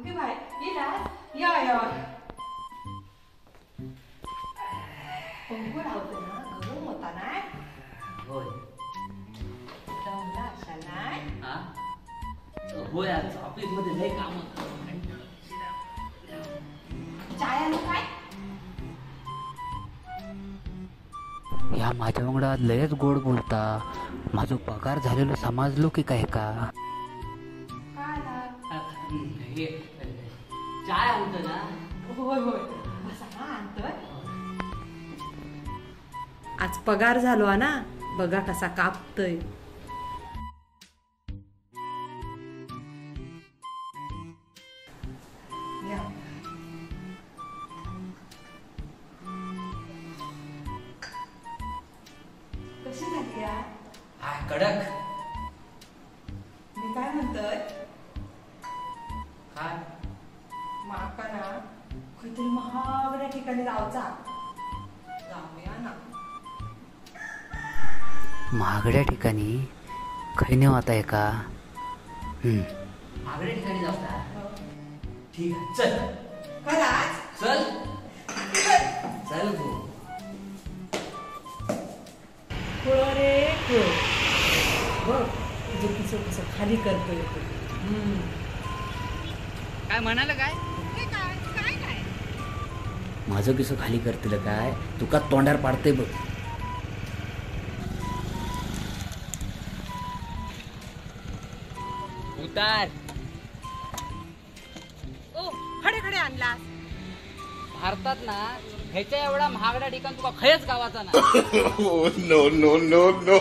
Okay बाय इलास या या. पंखो लावतो ना गरम होता ना. होय दमला असाल ना. हा होय, आज ऑफिस मध्ये लय काम होतं. चाय आणू काय? ह्या माझ्या वांगडा लयच गोड बोलता. माझो पगार झालेलो समजलो की काय का? हे चाय आणतो ना. होय होय बसा ना आणतोय. आज पगार झालो ना, बघा कसा कापतोय. कशी झाली हा कडक. मी काय म्हणतोय? काय? माका ना खंयतरी महागड्या ठिकाणी जावचा. जाऊया ना. महागड्या ठिकाणी खंय नेवात आहे का? महागड्या ठिकाणी जाऊचा. ठीक आहे चल. खराच चल चल गो. खुळ रे खुळ, बघ तुझं किसं कसं खाली करतोय तो. काय म्हणाल काय? काय काय माझं किसं खाली करतील काय? तुका तोंडार पाडतंय बघ. उतार. ओ खडे खडे आणला. भारतात ना ह्याच्या एवढा महागडा ठिकाण तुका खयच गावाचा ना. No no no no.